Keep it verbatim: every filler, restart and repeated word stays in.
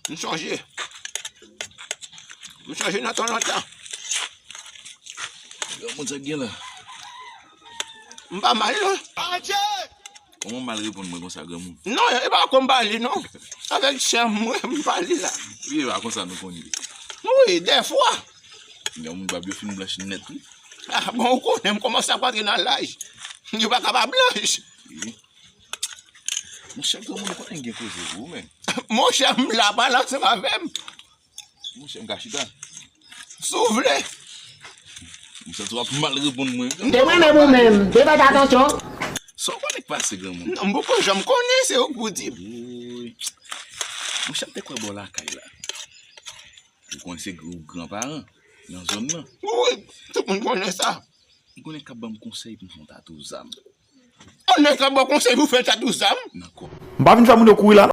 M chanje. M chanje nan tan lontan. Granmoun sa gen la. M pa mal non. Kòman w mal reponn mwen konsa, granmoun? Non, e pa kòm pale non. Avèk chanm mwen, m pale la. Wi, e pa konsa nou konn ye. Wi, dèfwa. Granmoun, bab yo fin blanch nèt wi. Ah, bon, ou konnen m kòmanse ap rantre nan laj. Yo pa ka pa blanch. Wi. Monchè, granmoun, ou konnen gen koze pou ou menm. Monchè, m la, pale ansanm avè m. Monchè, m ka chita? Si w vle. M santi w ap mal reponn mwen. M te renmen pou menm, te fè atansyon. Sa w konnen k pase, granmoun? Non, m poko janm konnen, se ou k pou di m. Woy. Monchè, m te kwè bò lakay la. Ou konnen se gwo gran paran nan zòn nan. Wi, tout moun konnen sa. M konnen k ap ban m konsèy pou m fè yon tatou zam. Yon nèg k ap ba w konsèy pou fè tatou zam? Nan kò. M pa vin fè moun yo kouri la,